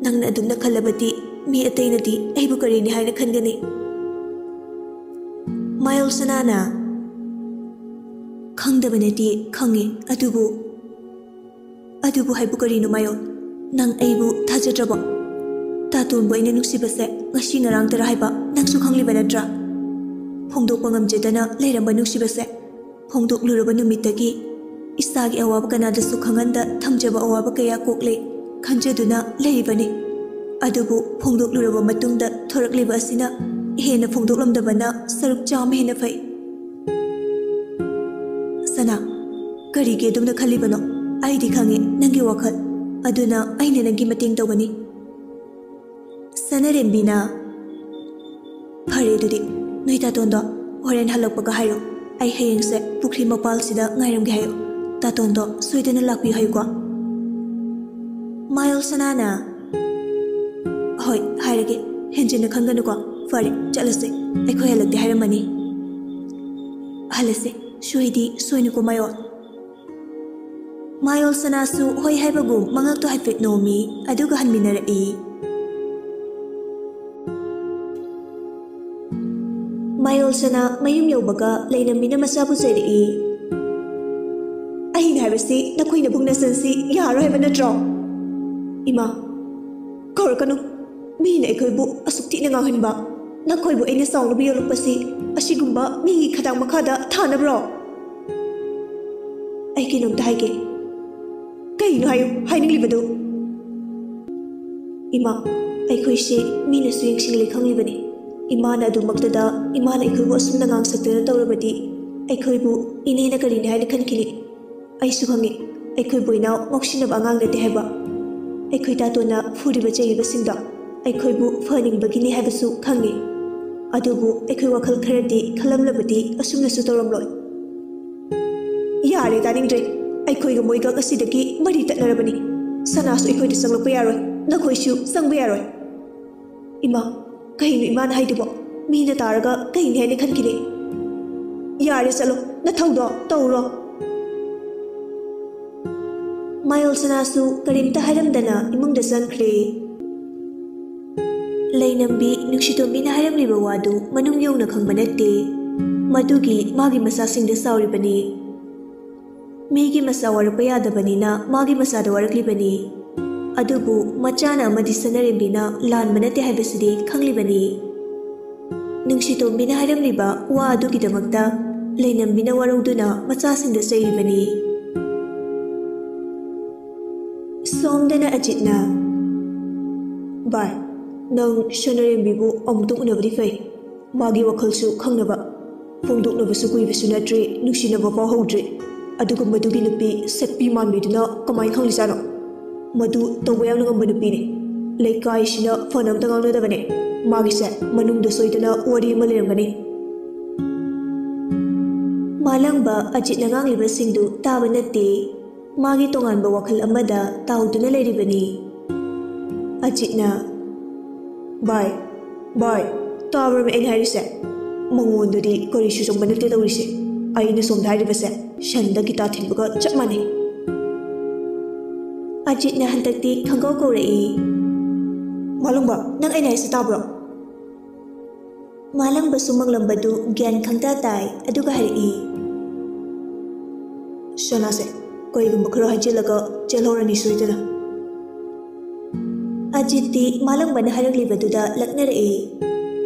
ꯅꯪꯅ ꯑꯗꯨꯝꯅ ꯈꯜꯂꯕꯗꯤ ꯃꯤ ꯑꯇꯩꯅꯗꯤ ꯑꯩꯕꯨ ꯀꯔꯤꯅꯤ ꯍꯥꯏꯅ ꯈꯟꯒꯅꯤ? ꯃꯥꯌꯣꯜ ꯁꯅꯥꯅ, "ꯈꯪꯗꯕ ꯅꯠꯇꯦ, ꯈꯪꯉꯤ꯫ ꯑꯗꯨꯕꯨ, ꯑꯗꯨꯕꯨ ꯍꯥꯏꯕꯨ ꯀꯔꯤꯅꯣ ꯃꯥꯌꯣꯜ? ꯅꯪ ꯑꯩꯕꯨ ꯊꯥꯖꯗ꯭ꯔꯕꯣ? ꯇꯥꯇꯣꯟꯕꯨ ꯑꯩꯅ ꯅꯨꯡꯁꯤꯕꯁꯦ ꯉꯁꯤ ꯉꯔꯥꯡꯇꯔ ꯍꯥꯏꯕ ꯅꯪꯁꯨ ꯈꯪꯂꯤꯕ ꯅꯠꯇ꯭ꯔꯥ? ꯐꯣꯡꯗꯣꯛꯄ ꯉꯝꯖꯗꯅ ꯂꯩꯔꯝꯕ ꯅꯨꯡꯁꯤꯕꯁꯦ ꯐꯣꯡꯗꯣꯛꯂꯨꯔꯕ ꯅꯨꯃꯤꯠꯇꯒꯤ ꯏꯁꯥꯒꯤ ꯑꯋꯥꯕ ꯀꯅꯥꯗꯁꯨ ꯈꯪꯍꯟꯗ ꯊꯝꯖꯕ ꯑꯋꯥꯕ ꯀꯌꯥ ꯀꯣꯛꯂꯦ ꯈꯟꯖꯗꯨꯅ ꯂꯩꯔꯤꯕꯅꯤ꯫ ꯑꯗꯨꯕꯨ ꯐꯣꯡꯗꯣꯛꯂꯨꯔꯕ ꯃꯇꯨꯡꯗ ꯊꯣꯔꯛꯂꯤꯕ ꯑꯁꯤꯅ ꯍꯦꯟꯅ ꯐꯣꯡꯗꯣꯛꯂꯝꯗꯕꯅ ꯁꯔꯨꯛ ꯆꯥꯝꯃ ꯍꯦꯟꯅ ꯐꯩ꯫ ꯁꯅꯥ, ꯀꯔꯤꯒꯤ ꯑꯗꯨꯝꯅ ꯈꯜꯂꯤꯕꯅꯣ? ꯑꯩꯗꯤ ꯈꯪꯉꯦ ꯅꯪꯒꯤ ꯋꯥꯈꯜ꯫ ꯑꯗꯨꯅ ꯑꯩꯅ ꯅꯪꯒꯤ ꯃꯇꯦꯡ ꯇꯧꯒꯅꯤ꯫" ꯁꯅꯔꯦꯝꯕꯤꯅ, "ꯐꯔꯦ ꯑꯗꯨꯗꯤ, ꯅꯣꯏ ꯇꯥꯇꯣꯟꯗꯣ ꯍꯣꯔꯦꯟ ꯍꯜꯂꯛꯄꯒ ꯍꯥꯏꯔꯣ꯫ ꯑꯩ ꯍꯌꯦꯡꯁꯦ ꯄꯨꯈ꯭ꯔꯤ ꯃꯄꯥꯜꯁꯤꯗ ꯉꯥꯏꯔꯝꯒꯦ ꯍꯥꯏꯌꯨ꯫ ꯇꯥꯇꯣꯟꯗꯣ ꯁꯣꯏꯗꯅ ꯂꯥꯛꯄꯤꯌꯨ ꯍꯥꯏꯌꯨꯀꯣ꯫" ꯃꯥꯌꯣꯜ ꯁꯅꯥꯅ, "ꯍꯣꯏ, ꯍꯥꯏꯔꯒꯦ꯫ ꯍꯦꯟꯖꯤꯟꯅ ꯈꯟꯒꯅꯨꯀꯣ꯫ ꯐꯔꯦ, ꯆꯠꯂꯁꯦ꯫ ꯑꯩꯈꯣꯏ ꯍꯜꯂꯛꯇꯦ ꯍꯥꯏꯔꯝꯃꯅꯤ꯫ ꯍꯜꯂꯁꯦ, ꯁꯣꯏꯗꯤ ꯁꯣꯏꯅꯨꯀꯣ ꯃꯥꯌꯣꯜ꯫" ꯃꯥꯌꯣꯜ ꯁꯅꯥꯁꯨ ꯍꯣꯏ ꯍꯥꯏꯕꯒꯨꯝ ꯃꯉꯛꯇꯣ ꯍꯥꯏꯐꯦꯠ ꯅꯣꯝꯃꯤ, ꯑꯗꯨꯒ ꯍꯟꯃꯤꯟꯅꯔꯛꯏ꯫ ꯃꯥꯌꯣꯜ ꯁꯅꯥ ꯃꯌꯨꯝ ꯌꯧꯕꯒ ꯂꯩꯅꯝꯕꯤꯅ ꯃꯆꯥ ꯄꯨꯖꯔꯛꯏ꯫ "ꯑꯩꯅ ꯍꯥꯏꯕꯁꯤ ꯅꯈꯣꯏ ꯅꯕꯨꯡ ꯅꯆꯟꯁꯤ ꯌꯥꯔꯣꯏ ꯍꯥꯏꯕ ꯅꯠꯇ꯭ꯔꯣ?" "ꯏꯃꯥ, ꯀꯧꯔꯛꯀꯅꯨ꯫ ꯃꯤꯅ ꯑꯩꯈꯣꯏꯕꯨ ꯑꯁꯨꯛ ꯊꯤꯅ ꯉꯥꯡꯍꯟꯕ, ꯅꯈꯣꯏꯕꯨ ꯑꯩꯅ ꯆꯥꯎꯅꯕ ꯌꯣꯜꯂꯛꯄꯁꯤ ꯑꯁꯤꯒꯨꯝꯕ ꯃꯤꯒꯤ ꯈꯗꯥꯡ ꯃꯈꯥꯗ ꯊꯥꯅꯕ꯭ꯔꯣ? ꯑꯩ ꯀꯩꯅꯣꯝꯇ ꯍꯥꯏꯒꯦ꯫" "ꯀꯩꯅꯣ ꯍꯥꯏꯌꯨ, ꯍꯥꯏꯅꯤꯡꯂꯤꯕꯗꯨ?" "ꯏꯃꯥ, ꯑꯩꯈꯣꯏꯁꯦ ꯃꯤꯅꯁꯨ ꯌꯦꯡꯁꯤꯜꯂꯤ ꯈꯪꯂꯤꯕꯅꯤ꯫ ꯏꯃꯥꯅ ꯑꯗꯨꯃꯛꯇꯗ ꯏꯃꯥꯅ ꯑꯩꯈꯣꯏꯕꯨ ꯑꯁꯨꯝꯅ ꯉꯥꯡꯁꯛꯇꯅ ꯇꯧꯔꯕꯗꯤ ꯑꯩꯈꯣꯏꯕꯨ ꯏꯅꯦꯅ ꯀꯔꯤꯅꯤ ꯍꯥꯏꯅ ꯈꯟꯈꯤꯅꯤ? ꯑꯩꯁꯨ ꯈꯪꯉꯤ, ꯑꯩꯈꯣꯏ ꯕꯣꯏꯅꯥꯎ ꯉꯥꯎꯁꯤꯟꯅꯕ ꯑꯉꯥꯡ ꯅꯠꯇꯦ ꯍꯥꯏꯕ꯫ ꯑꯩꯈꯣꯏ ꯇꯥꯇꯣꯟꯅ ꯐꯨꯔꯤꯕ ꯆꯩꯔꯤꯕꯁꯤꯡꯗꯣ ꯑꯩꯈꯣꯏꯕꯨ ꯐꯍꯟꯅꯤꯡꯕꯒꯤꯅꯤ ꯍꯥꯏꯕꯁꯨ ꯈꯪꯉꯤ꯫ ꯑꯗꯨꯕꯨ ꯑꯩꯈꯣꯏ ꯋꯥꯈꯜ ꯈꯔꯗꯤ ꯈꯜꯂꯝꯂꯕꯗꯤ ꯑꯁꯨꯝꯅꯁꯨ ꯇꯧꯔꯝꯂꯣꯏ꯫" "ꯌꯥꯔꯦ, ꯇꯥꯅꯤꯡꯗ꯭ꯔꯦ꯫ ꯑꯩꯈꯣꯏꯒ ꯃꯣꯏꯒ ꯉꯁꯤꯗꯒꯤ ꯃꯔꯤ ꯇꯠꯅꯔꯕꯅꯤ꯫ ꯁꯅꯥꯁꯨ ꯑꯩꯈꯣꯏꯗ ꯆꯪꯂꯛꯄ ꯌꯥꯔꯣꯏ, ꯅꯈꯣꯏꯁꯨ ꯆꯪꯕ ꯌꯥꯔꯣꯏ꯫" "ꯏꯃꯥ, ꯀꯩꯅꯣ ꯏꯃꯥꯅ ꯍꯥꯏꯗꯨꯕꯣ? ꯃꯤꯅ ꯇꯥꯔꯒ ꯀꯩꯅꯤ ꯍꯥꯏꯅ ꯈꯟꯈꯤꯅꯤ?" "ꯌꯥꯔꯦ, ꯆꯠꯂꯣ, ꯅꯊꯧꯗꯣ ꯇꯧꯔꯣ꯫" ꯄꯥꯌꯜꯁꯅꯥꯁꯨ ꯀꯔꯤꯝꯇ ꯍꯥꯏꯔꯝꯗꯅ ꯏꯃꯨꯡꯗ ꯆꯪꯈ꯭ꯔꯦ꯫ ꯂꯩꯅꯝꯕꯤ ꯅꯨꯡꯁꯤꯇꯣꯝꯕꯤꯅ ꯍꯥꯏꯔꯝꯂꯤꯕ ꯋꯥꯗꯨ ꯃꯅꯨꯡ ꯌꯧꯅ ꯈꯪꯕ ꯅꯠꯇꯦ꯫ ꯃꯗꯨꯒꯤ ꯃꯥꯒꯤ ꯃꯆꯥꯁꯤꯡꯗ ꯁꯥꯎꯔꯤꯕꯅꯤ꯫ ꯃꯤꯒꯤ ꯃꯆꯥ ꯋꯥꯔꯛꯄ ꯌꯥꯗꯕꯅꯤꯅ ꯃꯥꯒꯤ ꯃꯆꯥꯗ ꯋꯥꯔꯛꯂꯤꯕꯅꯤ꯫ ꯑꯗꯨꯕꯨ ꯃꯆꯥꯅ ꯑꯃꯗꯤ ꯁꯅꯥꯔꯦꯝꯕꯤꯅ ꯂꯥꯟꯕ ꯅꯠꯇꯦ ꯍꯥꯏꯕꯁꯤꯗꯤ ꯈꯪꯂꯤꯕꯅꯤ꯫ ꯅꯨꯡꯁꯤꯇꯣꯝꯕꯤꯅ ꯍꯥꯏꯔꯝꯂꯤꯕ ꯋꯥ ꯑꯗꯨꯒꯤꯗꯃꯛꯇ ꯂꯩꯅꯝꯕꯤꯅ ꯋꯥꯔꯧꯗꯨꯅ ꯃꯆꯥꯁꯤꯡꯗ ꯆꯩꯔꯤꯕꯅꯤ꯫ ꯁꯣꯝꯗꯅ ꯑꯖꯤꯠꯅ, "ꯚꯥꯏ, ꯅꯪ ꯁꯅꯥꯔꯦꯝꯕꯤꯕꯨ ꯑꯃꯨꯛꯇꯪ ꯎꯅꯕꯗꯤ ꯐꯩ꯫ ꯃꯥꯒꯤ ꯋꯥꯈꯜꯁꯨ ꯈꯪꯅꯕ, ꯐꯣꯡꯗꯣꯛꯅꯕꯁꯨ ꯀꯨꯏꯕꯁꯨ ꯅꯠꯇ꯭ꯔꯤ, ꯅꯨꯡꯁꯤꯅꯕ ꯐꯥꯎ ꯍꯧꯗ꯭ꯔꯤ꯫ ꯑꯗꯨꯒ ꯃꯗꯨꯒꯤ ꯅꯨꯄꯤ ꯁꯛꯄꯤ ꯃꯥꯟꯕꯤꯗꯨꯅ ꯀꯃꯥꯏꯅ ꯈꯪꯂꯤꯖꯥꯠꯅꯣ? ꯃꯗꯨ ꯇꯧꯕ ꯌꯥꯝꯅ ꯉꯝꯕ ꯅꯨꯄꯤꯅꯤ꯫ ꯂꯩꯀꯥꯏꯁꯤꯅ ꯐꯅ ꯑꯝꯇ ꯉꯥꯡꯅꯗꯕꯅꯦ꯫ ꯃꯥꯒꯤꯁꯦ ꯃꯅꯨꯡꯗ ꯁꯣꯏꯗꯅ ꯋꯥꯔꯤ ꯑꯃ ꯂꯩꯔꯝꯒꯅꯤ꯫" ꯃꯥꯂꯪꯕ ꯑꯖꯤꯠꯅ ꯉꯥꯡꯂꯤꯕꯁꯤꯡꯗꯨ ꯇꯥꯕ ꯅꯠꯇꯦ꯫ ꯃꯥꯒꯤ ꯇꯣꯉꯥꯟꯕ ꯋꯥꯈꯜ ꯑꯃꯗ ꯇꯥꯎꯗꯨꯅ ꯂꯩꯔꯤꯕꯅꯤ꯫ ꯑꯖꯤꯠꯅ, "ꯚꯥꯏ, ꯚꯥꯏ, ꯇꯥꯕ꯭ꯔꯃꯤ ꯑꯩꯅ ꯍꯥꯏꯔꯤꯁꯦ? ꯃꯉꯣꯟꯗꯗꯤ ꯀꯔꯤꯁꯨ ꯆꯪꯕ ꯅꯠꯇꯦ ꯇꯧꯔꯤꯁꯦ꯫ ꯑꯩꯅ ꯁꯣꯝꯗ ꯍꯥꯏꯔꯤꯕꯁꯦ ꯁꯟꯗ ꯒꯤꯇꯥ ꯊꯤꯟꯕꯒ ꯆꯞ ꯃꯥꯟꯅꯩ꯫" ꯑꯖꯤꯠꯅ ꯍꯟꯗꯛꯇꯤ ꯈꯪꯒꯧ ꯀꯧꯔꯛꯏ꯫ "ꯃꯥꯂꯪꯕ, ꯅꯪ ꯑꯩꯅ ꯍꯥꯏꯁꯦ ꯇꯥꯕ꯭ꯔꯣ?" ꯃꯥꯂꯪꯕꯁꯨ ꯃꯪꯂꯝꯕꯗꯨ ꯒ꯭ꯌꯥꯟ ꯈꯪꯇꯥ ꯇꯥꯏ, ꯑꯗꯨꯒ ꯍꯥꯏꯔꯛꯏ꯫ "ꯁꯅꯥꯁꯦ, ꯀꯩꯒꯨꯝꯕ ꯈꯔ ꯍꯥꯏꯖꯤꯜꯂꯒ ꯆꯦꯜꯍꯧꯔꯅꯤ ꯁꯣꯏꯗꯅ꯫" ꯑꯖꯤꯠꯇꯤ ꯃꯥꯂꯪꯕꯅ ꯍꯥꯏꯔꯛꯂꯤꯕꯗꯨꯗ ꯂꯛꯅꯔꯛꯏ꯫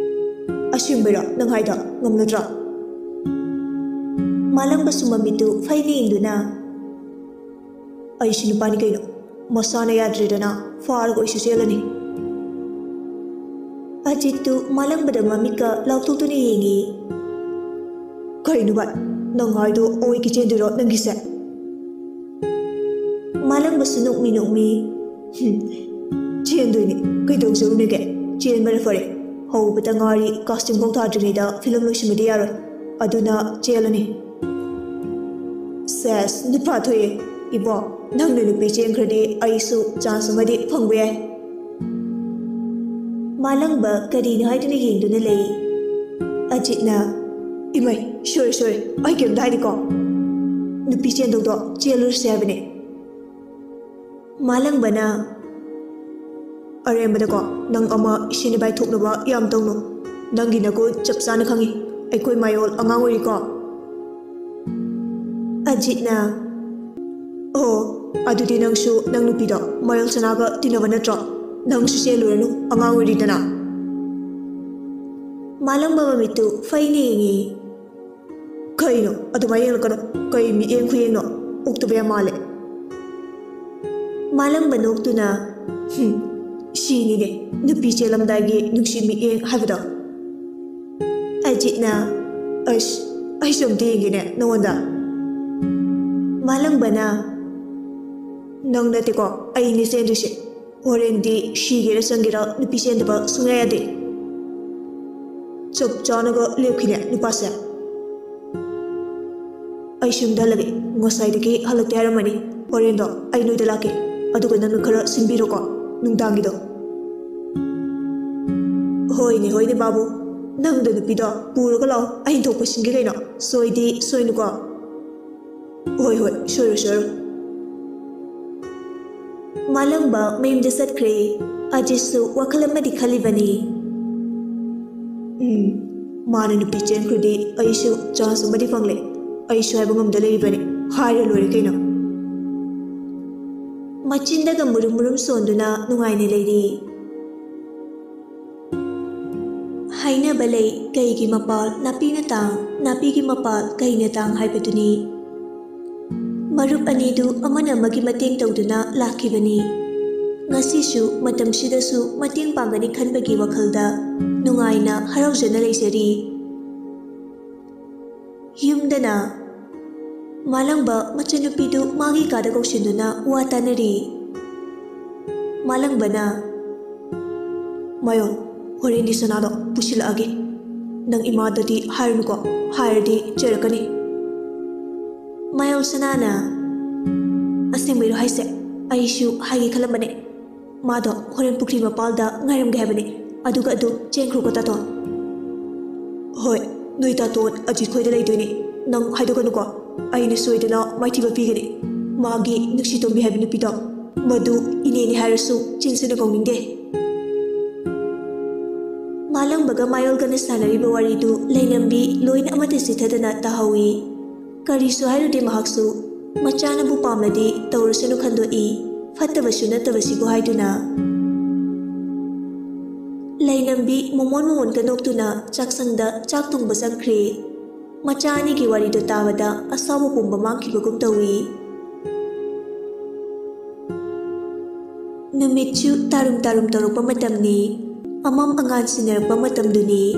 "ꯑꯁꯦꯡꯕꯩꯔꯣ ꯅꯪ ꯍꯥꯏꯗꯣ? ꯉꯝꯂꯗ꯭ꯔꯣ?" ꯃꯥꯂꯪꯕꯁꯨ ꯃꯃꯤꯠꯇꯨ ꯐꯩꯅ ꯌꯦꯡꯗꯨꯅ, "ꯑꯩꯁꯨ ꯅꯨꯄꯥꯅꯤ ꯀꯩꯅꯣ, ꯃꯁꯥꯅ ꯌꯥꯗ꯭ꯔꯦꯗꯅ ꯐꯥꯔꯒ ꯑꯩꯁꯨ ꯆꯦꯜꯂꯅꯤ꯫" ꯑꯖꯤꯠꯇꯨ ꯃꯥꯂꯪꯕꯗ ꯃꯃꯤꯠꯀ ꯂꯥꯎꯊꯣꯛꯇꯨꯅ ꯌꯦꯡꯉꯤ꯫ "ꯀꯩꯅꯣ ꯚꯥꯏ, ꯅꯪ ꯍꯥꯏꯗꯣ ꯑꯣꯏꯒꯤ ꯆꯦꯟꯗꯣꯏꯔꯣ ꯅꯪꯒꯤꯁꯦ?" ꯃꯥꯂꯪꯕꯁꯨ ꯅꯣꯛꯃꯤ ꯅꯣꯛꯃꯤ, "ꯍꯨꯝ, ꯆꯦꯟꯗꯣꯏꯅꯤ, ꯀꯩꯗꯧꯖꯔꯨꯅꯦꯒꯦ? ꯆꯦꯟꯕꯅ ꯐꯔꯦ꯫ ꯍꯧꯕꯗ ꯉꯥꯏꯔꯤ, casting ꯐꯥꯎ ꯊꯥꯗ꯭ꯔꯤꯉꯩꯗ ꯐꯤꯂꯝ ꯂꯣꯏꯁꯤꯟꯕꯗꯤ ꯌꯥꯔꯣꯏ꯫ ꯑꯗꯨꯅ ꯆꯦꯜꯂꯅꯤ꯫" "ꯁꯦꯁ, ꯅꯨꯄꯥ ꯊꯣꯛꯑꯦ꯫ ꯏꯕꯣ, ꯅꯪꯅ ꯅꯨꯄꯤ ꯆꯦꯟꯈ꯭ꯔꯗꯤ ꯑꯩꯁꯨ chance ꯑꯃꯗꯤ ꯐꯪꯕ ꯌꯥꯏ꯫" ꯃꯥꯂꯪꯕ ꯀꯔꯤꯅꯣ ꯍꯥꯏꯗꯨꯅ ꯌꯦꯡꯗꯨꯅ ꯂꯩ꯫ ꯑꯖꯤꯠꯅ, "ꯏꯃꯩ, ꯁꯣꯏꯔꯦ, ꯁꯣꯏꯔꯦ, ꯑꯩ ꯀꯩꯝꯇ ꯍꯥꯏꯗꯦꯀꯣ꯫ ꯅꯨꯄꯤ ꯆꯦꯟꯗꯧꯗꯣ ꯆꯦꯜꯂꯨꯔꯁꯦ ꯍꯥꯏꯕꯅꯦ꯫" ꯃꯥꯂꯪꯕꯅ, "ꯑꯔꯦꯝꯕꯗꯀꯣ ꯅꯪ ꯑꯃ ꯏꯁꯦꯟ ꯏꯕꯥꯏ ꯊꯣꯛꯅꯕ ꯌꯥꯝ ꯇꯧꯅꯨ꯫ ꯅꯪꯒꯤ ꯅꯒꯨꯟ ꯆꯞ ꯆꯥꯅ ꯈꯪꯉꯤ꯫ ꯑꯩꯈꯣꯏ ꯃꯌꯣꯜ ꯑꯉꯥꯡ ꯑꯣꯏꯔꯤꯀꯣ꯫ ꯑꯖꯤꯠꯅ, "ꯑꯣ, ꯑꯗꯨꯗꯤ ꯅꯪꯁꯨ ꯅꯪ ꯅꯨꯄꯤꯗꯣ ꯃꯌꯣꯜ ꯁꯅꯥꯒ ꯇꯤꯟꯅꯕ ꯅꯠꯇ꯭ꯔꯣ? ꯅꯪꯁꯨ ꯆꯦꯜꯂꯨꯔꯅꯨ, ꯑꯉꯥꯡ ꯑꯣꯏꯔꯤꯗꯅ꯫" ꯃꯥꯂꯪꯕ ꯃꯃꯤꯠꯇꯨ ꯐꯩꯅ ꯌꯦꯡꯉꯤ꯫ "ꯀꯩꯅꯣ ꯑꯗꯨꯃꯥꯏꯅ ꯌꯦꯡꯂꯛꯀꯅꯣ꯫ ꯀꯩ ꯃꯤꯠꯌꯦꯡ ꯈꯨꯌꯦꯡꯅꯣ? ꯑꯣꯛꯇꯕ ꯌꯥꯝ ꯃꯥꯜꯂꯦ꯫" ꯃꯥꯂꯪꯕ ꯅꯣꯛꯇꯨꯅ, "ꯍꯨꯝ, ꯁꯤꯅꯤꯅꯦ ꯅꯨꯄꯤ ꯆꯦꯜꯂꯝꯗꯥꯏꯒꯤ ꯅꯨꯡꯁꯤ ꯃꯤꯠꯌꯦꯡ ꯍꯥꯏꯕꯗꯣ꯫" ꯑꯖꯤꯠꯅ, "ꯑꯁ, ꯑꯩꯁꯨ ꯑꯝꯇ ꯌꯦꯡꯒꯦꯅꯦ ꯅꯉꯣꯟꯗ꯫" ꯃꯥꯂꯪꯕꯅ, "ꯅꯪ ꯅꯠꯇꯦꯀꯣ ꯑꯩꯅꯦ ꯆꯦꯟꯗꯣꯏꯁꯦ꯫ ꯍꯣꯔꯦꯟꯗꯤ ꯁꯤꯒꯦꯔꯥ ꯆꯪꯒꯦꯔꯥ ꯅꯨꯄꯤ ꯆꯦꯟꯗꯕ ꯁꯨꯡꯌꯥ ꯌꯥꯗꯦ꯫" ꯆꯞ ꯆꯥꯅꯒ ꯂꯦꯞꯈꯤꯅꯦ ꯅꯨꯄꯥꯁꯦ꯫ "ꯑꯩ ꯁꯨꯝꯗ ꯍꯜꯂꯒꯦ, ꯉꯁꯥꯏꯗꯒꯤ ꯍꯜꯂꯛꯇꯦ ꯍꯥꯏꯔꯝꯃꯅꯤ꯫ ꯍꯣꯔꯦꯟꯗꯣ ꯑꯩ ꯅꯣꯏꯗ ꯂꯥꯛꯀꯦ, ꯑꯗꯨꯒ ꯅꯪꯅ ꯈꯔ ꯁꯤꯟꯕꯤꯔꯣꯀꯣ ꯅꯨꯡꯗꯥꯡꯒꯤꯗꯣ꯫" "ꯍꯣꯏꯅꯦ, ꯍꯣꯏꯅꯦ ꯕꯥꯕꯨ, ꯅꯪꯗꯣ ꯅꯨꯄꯤꯗꯣ ꯄꯨꯔꯒ ꯂꯥꯛꯑꯣ, ꯑꯩ ꯊꯣꯛꯄ ꯁꯤꯟꯒꯦ ꯀꯩꯅꯣ, ꯁꯣꯏꯗꯤ ꯁꯣꯏꯅꯨꯀꯣ꯫" "ꯍꯣꯏ, ꯍꯣꯏ, ꯁꯣꯏꯔꯣꯏ, ꯁꯣꯏꯔꯣꯏ꯫" ꯃꯥꯂꯪꯕ ꯃꯌꯨꯝꯗ ꯆꯠꯈ꯭ꯔꯦ꯫ ꯑꯖꯤꯠꯁꯨ ꯋꯥꯈꯜ ꯑꯃꯗꯤ ꯈꯜꯂꯤꯕꯅꯤ꯫ "ꯎꯝ, ꯃꯥꯅ ꯅꯨꯄꯤ ꯆꯦꯟꯈ꯭ꯔꯗꯤ ꯑꯩꯁꯨ ꯆꯥꯟꯁ ꯑꯃꯗꯤ ꯐꯪꯂꯦ꯫ ꯑꯩꯁꯨ ꯍꯥꯏꯕ ꯉꯝꯗ ꯂꯩꯔꯤꯕꯅꯤ, ꯍꯥꯏꯔ ꯂꯣꯏꯔꯦ ꯀꯩꯅꯣ꯫" ꯃꯆꯤꯟꯗꯒ ꯃꯨꯔꯨꯝ ꯃꯨꯔꯨꯝ ꯁꯣꯟꯗꯨꯅ ꯅꯨꯡꯉꯥꯏꯅ ꯂꯩꯔꯤ꯫ ꯍꯥꯏꯅꯕ ꯂꯩ, ꯀꯩꯒꯤ ꯃꯄꯥꯜ ꯅꯥꯄꯤꯅ ꯇꯥꯡ, ꯅꯥꯄꯤꯒꯤ ꯃꯄꯥꯜ ꯀꯩꯅ ꯇꯥꯡ ꯍꯥꯏꯕꯗꯨꯅꯤ꯫ ꯃꯔꯨꯞ ꯑꯅꯤꯗꯨ ꯑꯃꯅ ꯑꯃꯒꯤ ꯃꯇꯦꯡ ꯇꯧꯗꯨꯅ ꯂꯥꯛꯈꯤꯕꯅꯤ꯫ ꯉꯁꯤꯁꯨ ꯃꯇꯝꯁꯤꯗꯁꯨ ꯃꯇꯦꯡ ꯄꯥꯡꯒꯅꯤ ꯈꯟꯕꯒꯤ ꯋꯥꯈꯜꯗ ꯅꯨꯡꯉꯥꯏꯅ ꯍꯔꯥꯎꯖꯅ ꯂꯩꯖꯔꯤ꯫ ꯌꯨꯝꯗꯅ ꯃꯥꯂꯪꯕ ꯃꯆꯟꯅꯨꯄꯤꯗꯨ ꯃꯥꯒꯤ ꯀꯥꯗ ꯀꯧꯁꯤꯟꯗꯨꯅ ꯋꯥ ꯇꯥꯅꯔꯤ꯫ ꯃꯥꯂꯪꯕꯅ, "ꯃꯌꯣꯜ, ꯍꯣꯔꯦꯟꯗꯤ ꯁꯅꯥꯗꯣ ꯄꯨꯁꯤꯜꯂꯛꯑꯒꯦ꯫ ꯅꯪ ꯏꯃꯥꯗꯗꯤ ꯍꯥꯏꯔꯨꯅꯨꯀꯣ, ꯍꯥꯏꯔꯗꯤ ꯆꯩꯔꯛꯀꯅꯤ꯫" ꯃꯌꯣꯜ ꯁꯅꯥꯅ, "ꯑꯁꯦꯡꯕꯩꯔꯣ ꯍꯥꯏꯁꯦ? ꯑꯩꯁꯨ ꯍꯥꯏꯒꯦ ꯈꯜꯂꯝꯕꯅꯦ꯫ ꯃꯥꯗꯣ ꯍꯣꯔꯦꯟ ꯄꯨꯈ꯭ꯔꯤ ꯃꯄꯥꯜꯗ ꯉꯥꯏꯔꯝꯒꯦ ꯍꯥꯏꯕꯅꯦ, ꯑꯗꯨꯒ ꯑꯗꯨꯝ ꯆꯦꯟꯈ꯭ꯔꯣꯀꯣ ꯇꯥꯇꯣꯟ꯫" "ꯍꯣꯏ, ꯅꯣꯏ ꯇꯥꯇꯣꯟ ꯑꯖꯤꯠ ꯈꯣꯏꯗ ꯂꯩꯗꯣꯏꯅꯦ꯫ ꯅꯪ ꯍꯥꯏꯗꯣꯛꯀꯅꯨꯀꯣ, ꯑꯩꯅ ꯁꯣꯏꯗꯅ ꯃꯥꯏꯊꯤꯕ ꯄꯤꯒꯅꯤ꯫ ꯃꯥꯒꯤ ꯅꯨꯡꯁꯤ ꯇꯣꯝꯕꯤ ꯍꯥꯏꯕ ꯅꯨꯄꯤꯗꯣ ꯃꯗꯨ ꯏꯅꯦꯅꯤ ꯍꯥꯏꯔꯁꯨ ꯆꯤꯟꯁꯤꯟꯅ ꯀꯧꯅꯤꯡꯗꯦ꯫ ꯃꯥꯂꯪꯕꯒ ꯃꯥꯌꯣꯜꯒꯅ ꯁꯥꯟꯅꯔꯤꯕ ꯋꯥꯔꯤꯗꯨ ꯂꯩꯅꯝꯕꯤ ꯂꯣꯏꯅ ꯑꯃꯠꯇ ꯆꯤꯊꯗꯅ ꯇꯥꯍꯧꯏ꯫ ꯀꯔꯤꯁꯨ ꯍꯥꯏꯔꯨꯗꯦ ꯃꯍꯥꯛꯁꯨ꯫ ꯃꯆꯥꯅꯕꯨ ꯄꯥꯝꯂꯗꯤ ꯇꯧꯔꯁꯅꯨ ꯈꯟꯗꯣꯛꯏ, ꯐꯠꯇꯕꯁꯨ ꯅꯠꯇꯕꯁꯤꯕꯨ ꯍꯥꯏꯗꯨꯅ꯫ ꯂꯩꯅꯝꯕꯤ ꯃꯣꯃꯣꯟ ꯃꯣꯃꯣꯟꯒ ꯅꯣꯛꯇꯨꯅ ꯆꯥꯛꯁꯪꯗ ꯆꯥꯛ ꯊꯣꯡꯕ ꯆꯪꯈ꯭ꯔꯦ꯫ ꯃꯆꯥ ꯑꯅꯤꯒꯤ ꯋꯥꯔꯤꯗꯨ ꯇꯥꯕꯗ ꯑꯁꯥꯎꯕ ꯄꯨꯝꯕ ꯃꯥꯡꯈꯤꯕꯒꯨꯝ ꯇꯧꯏ꯫ ꯅꯨꯃꯤꯠꯁꯨ ꯇꯥꯔꯨꯝ ꯇꯥꯔꯨꯝ ꯇꯧꯔꯛꯄ ꯃꯇꯝꯅꯤ꯫ ꯑꯃꯝ ꯑꯉꯥꯟ ꯁꯤꯟꯅꯔꯛꯄ ꯃꯇꯝꯗꯨꯅꯤ꯫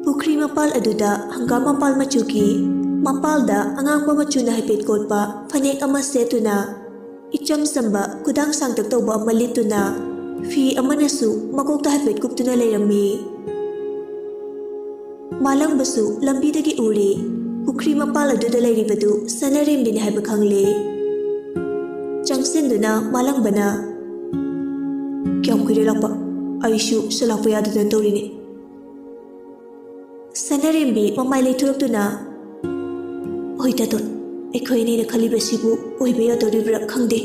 ꯄꯨꯈ꯭ꯔꯤ ꯃꯄꯥꯜ ꯑꯗꯨꯗ ꯍꯪꯒꯥꯝ ꯃꯄꯥꯜ ꯃꯆꯨꯒꯤ, ꯃꯄꯥꯜꯗ ꯑꯉꯥꯡꯕ ꯃꯆꯨꯅ ꯍꯥꯏꯐꯦꯠ ꯀꯣꯠꯄ ꯐꯅꯦꯛ ꯑꯃ ꯁꯦꯠꯇꯨꯅ, ꯏꯆꯝ ꯆꯝꯕ ꯈꯨꯗꯥꯡ ꯁꯥꯡꯇꯛ ꯇꯧꯕ ꯑꯃ ꯂꯤꯠꯇꯨꯅ, ꯐꯤ ꯑꯃꯅꯁꯨ ꯃꯀꯣꯛꯇ ꯍꯥꯏꯐꯦꯠ ꯀꯨꯞꯇꯨꯅ ꯂꯩꯔꯝꯃꯤ꯫ ꯃꯥꯂꯪꯕꯁꯨ ꯂꯝꯕꯤꯗꯒꯤ ꯎꯔꯦ꯫ ꯄꯨꯈ꯭ꯔꯤ ꯃꯄꯥꯜ ꯑꯗꯨꯗ ꯂꯩꯔꯤꯕꯗꯨ ꯁꯅꯥꯔꯦꯝꯕꯤꯅꯤ ꯍꯥꯏꯕ ꯈꯪꯂꯦ꯫ ꯆꯪꯁꯤꯟꯗꯨꯅ ꯃꯥꯂꯪꯕꯅ, "ꯀꯌꯥꯝ ꯀꯨꯏꯔꯦ ꯂꯥꯛꯄ? ꯑꯩꯁꯨ ꯁꯤ ꯂꯥꯛꯄ ꯌꯥꯗꯗꯅ ꯇꯧꯔꯤꯅꯤ꯫" ꯁꯅꯥꯔꯦꯝꯕꯤ ꯃꯃꯥꯏ ꯂꯩꯊꯣꯔꯛꯇꯨꯅ, "ꯍꯣꯏ ꯇꯥꯇꯣꯟ, ꯑꯩꯈꯣꯏ ꯑꯅꯤꯅ ꯈꯜꯂꯤꯕꯁꯤꯕꯨ ꯑꯣꯏꯕ ꯌꯥꯗꯧꯔꯤꯕ꯭ꯔꯥ ꯈꯪꯗꯦ꯫"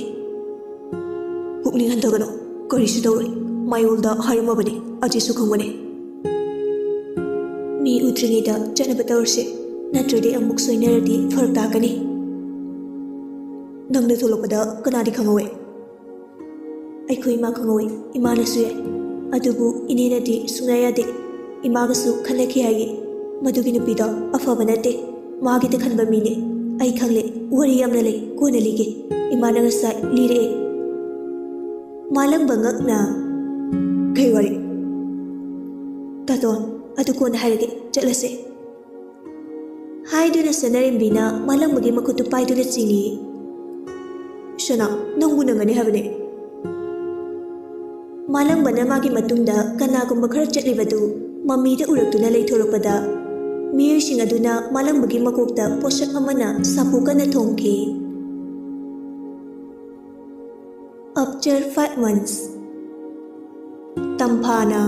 "ꯄꯨꯛꯅꯤꯡ ꯍꯟꯊꯒꯅꯨ, ꯀꯔꯤꯁꯨ ꯇꯧꯔꯣꯏ꯫ ꯃꯥꯌꯣꯜꯗ ꯍꯥꯏꯔꯝꯃꯕꯅꯤ, ꯑꯖꯤꯁꯨ ꯈꯪꯕꯅꯤ꯫ ꯃꯤ ꯎꯗ꯭ꯔꯤꯉꯩꯗ ꯆꯠꯅꯕ ꯇꯧꯔꯁꯤ, ꯅꯠꯇ꯭ꯔꯗꯤ ꯑꯃꯨꯛ ꯁꯣꯏꯅꯔꯗꯤ ꯐꯔꯛ ꯇꯥꯀꯅꯤ꯫" "ꯅꯪꯅ ꯊꯣꯛꯂꯛꯄꯗ ꯀꯅꯥꯗꯤ ꯈꯪꯍꯧꯋꯦ?" "ꯑꯩꯈꯣꯏ ꯏꯃꯥ ꯈꯪꯍꯧꯋꯤ, ꯏꯃꯥꯅꯁꯨ ꯌꯥꯏ꯫ ꯑꯗꯨꯕꯨ ꯏꯅꯦꯅꯗꯤ ꯁꯨꯡꯌꯥ ꯌꯥꯗꯦ꯫ ꯏꯃꯥꯒꯁꯨ ꯈꯟꯅꯈꯤ ꯍꯥꯏꯌꯦ꯫ ꯃꯗꯨꯒꯤ ꯅꯨꯄꯤꯗꯣ ꯑꯐꯕ ꯅꯠꯇꯦ꯫ ꯃꯥꯒꯤꯗ ꯈꯟꯕ ꯃꯤꯅꯦ꯫ ꯑꯩ ꯈꯪꯂꯦ, ꯋꯥꯔꯤ ꯌꯥꯝꯅ ꯂꯩ, ꯀꯣꯟꯅ ꯂꯤꯒꯦ꯫ ꯏꯃꯥꯅ ꯉꯁꯥꯏ ꯂꯤꯔꯛꯑꯦ꯫" ꯃꯥꯂꯪꯕ ꯉꯛꯅ, "ꯀꯩ ꯋꯥꯔꯤ? ꯇꯥꯇꯣꯟ, ꯑꯗꯨ ꯀꯣꯟꯅ ꯍꯥꯏꯔꯒꯦ, ꯆꯠꯂꯁꯦ꯫" ꯍꯥꯏꯗꯨꯅ ꯁꯅꯥꯔꯦꯝꯕꯤꯅ ꯃꯥꯂꯪꯕꯒꯤ ꯃꯈꯨꯠꯇꯨ ꯄꯥꯏꯗꯨꯅ ꯆꯤꯡꯏ꯫ "ꯁꯅꯥ, ꯅꯪꯕꯨ ꯅꯪꯒꯅꯤ ꯍꯥꯏꯕꯅꯦ꯫" ꯃꯥꯂꯪꯕꯅ ꯃꯥꯒꯤ ꯃꯇꯨꯡꯗ ꯀꯅꯥꯒꯨꯝꯕ ꯈꯔ ꯆꯠꯂꯤꯕꯗꯨ ꯃꯃꯤꯗ ꯎꯔꯛꯇꯨꯅ ꯂꯩꯊꯣꯔꯛꯄꯗ, ꯃꯤꯑꯣꯏꯁꯤꯡ ꯑꯗꯨꯅ ꯃꯥꯂꯪꯕꯒꯤ ꯃꯀꯣꯛꯇ ꯄꯣꯠꯁꯛ ꯑꯃꯅ ꯁꯥꯐꯨ ꯀꯟꯅ ꯊꯣꯝꯈꯤ꯫ After five months꯫ ꯇꯝꯐꯥꯅ,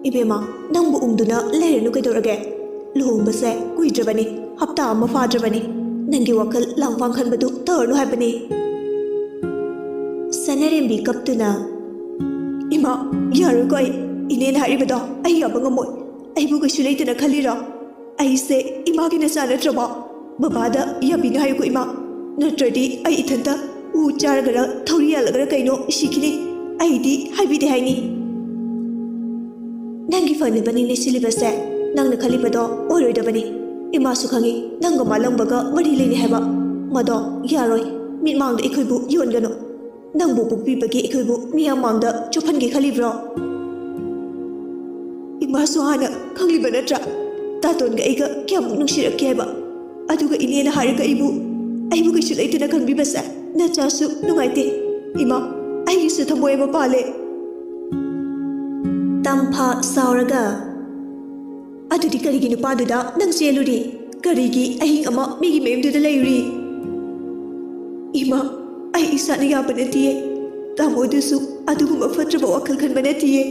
"ꯏꯕꯦꯝꯃ, ꯅꯪꯕꯨ ꯎꯪꯗꯨꯅ ꯂꯩꯔꯅꯨ ꯀꯩꯗꯧꯔꯒꯦ? ꯂꯨꯍꯣꯡꯕꯁꯦ ꯀꯨꯏꯗ꯭ꯔꯕꯅꯤ, ꯍꯞꯇꯥ ꯑꯃ ꯐꯥꯗ꯭ꯔꯕꯅꯤ꯫ ꯅꯪꯒꯤ ꯋꯥꯈꯜ ꯂꯥꯡꯐꯥꯡ ꯈꯟꯕꯗꯨ ꯇꯧꯔꯅꯨ ꯍꯥꯏꯕꯅꯤ꯫" ꯁꯅꯥꯔꯦꯝꯕꯤ ꯀꯞꯇꯨꯅ, "ꯏꯃꯥ, ꯌꯥꯔꯣꯏꯀꯣ ꯑꯩ꯫ ꯏꯅꯦꯅ ꯍꯥꯏꯔꯤꯕꯗꯣ ꯑꯩ ꯌꯥꯕ ꯉꯝꯃꯣꯏ꯫ ꯑꯩꯕꯨ ꯀꯩꯁꯨ ꯂꯩꯇꯅ ꯈꯜꯂꯤꯔꯣ? ꯑꯩꯁꯦ ꯏꯃꯥꯒꯤ ꯅꯆꯥ ꯅꯠꯇ꯭ꯔꯕꯣ? ꯕꯕꯥꯗ ꯌꯥꯕꯤꯅ ꯍꯥꯏꯌꯨꯀꯣ ꯏꯃꯥ꯫ ꯅꯠꯇ꯭ꯔꯗꯤ ꯑꯩ ꯏꯊꯟꯇ ꯎ ꯆꯥꯔꯒꯔ ꯊꯧꯔꯤ ꯌꯥꯜꯂꯒꯔ ꯀꯩꯅꯣ ꯁꯤꯈꯤꯅꯤ꯫ ꯑꯩꯗꯤ ꯍꯥꯏꯕꯤꯗꯦ ꯍꯥꯏꯅꯤ꯫" "ꯅꯪꯒꯤ ꯐꯅꯕꯅꯤꯅꯦ ꯁꯤꯜꯂꯤꯕꯁꯦ꯫ ꯅꯪꯅ ꯈꯜꯂꯤꯕꯗꯣ ꯑꯣꯏꯔꯣꯏꯗꯕꯅꯤ꯫ ꯏꯃꯥꯁꯨ ꯈꯪꯉꯤ ꯅꯪꯒ ꯃꯥꯂꯪꯕꯒ ꯃꯔꯤ ꯂꯩꯅꯩ ꯍꯥꯏꯕ꯫ ꯃꯗꯣ ꯌꯥꯔꯣꯏ꯫ ꯃꯤꯠꯃꯥꯡꯗ ꯑꯩꯈꯣꯏꯕꯨ ꯌꯣꯟꯒꯅꯨ꯫ ꯅꯪꯕꯨ ꯄꯣꯛꯄꯤꯕꯒꯤ ꯑꯩꯈꯣꯏꯕꯨ ꯃꯤꯌꯥꯝ ꯃꯥꯡꯗ ꯆꯣꯞꯍꯟꯒꯦ ꯈꯜꯂꯤꯕ꯭ꯔꯣ? ꯏꯃꯥꯁꯨ ꯍꯥꯟꯅ ꯈꯪꯂꯤꯕ ꯅꯠꯇ꯭ꯔꯥ? ꯇꯥꯇꯣꯟꯒ ꯑꯩꯒ ꯀꯌꯥꯃꯨꯛ ꯅꯨꯡꯁꯤꯔꯛꯀꯦ ꯍꯥꯏꯕ꯫ ꯑꯗꯨꯒ ꯏꯅꯦꯅ ꯍꯥꯏꯔꯒ ꯑꯩꯕꯨ, ꯑꯩꯕꯨ ꯀꯩꯁꯨ ꯂꯩꯇꯅ ꯈꯟꯕꯤꯕꯁꯦ ꯅꯆꯥꯁꯨ ꯅꯨꯡꯉꯥꯏꯇꯦ꯫ ꯏꯃꯥ, ꯑꯩꯒꯤꯁꯨ ꯊꯃꯣꯏ ꯑꯃ ꯄꯥꯜꯂꯦ꯫" ꯇꯝꯐꯥ ꯁꯥꯎꯔꯒ, "ꯑꯗꯨꯗꯤ ꯀꯔꯤꯒꯤ ꯅꯨꯄꯥꯗꯨꯗ ꯅꯪ ꯆꯦꯜꯂꯨꯔꯤ? ꯀꯔꯤꯒꯤ ꯑꯍꯤꯡ ꯑꯃ ꯃꯤꯒꯤ ꯃꯌꯨꯝꯗꯨꯗ ꯂꯩꯔꯨꯔꯤ?" "ꯏꯃꯥ, ꯑꯩ ꯏꯁꯥꯅ ꯌꯥꯕ ꯅꯠꯇꯤꯌꯦ꯫ ꯇꯥꯃꯣꯗꯨꯁꯨ ꯑꯗꯨꯒꯨꯝꯕ ꯐꯠꯇ꯭ꯔꯕ ꯋꯥꯈꯜ ꯈꯟꯕ ꯅꯠꯇꯤꯌꯦ꯫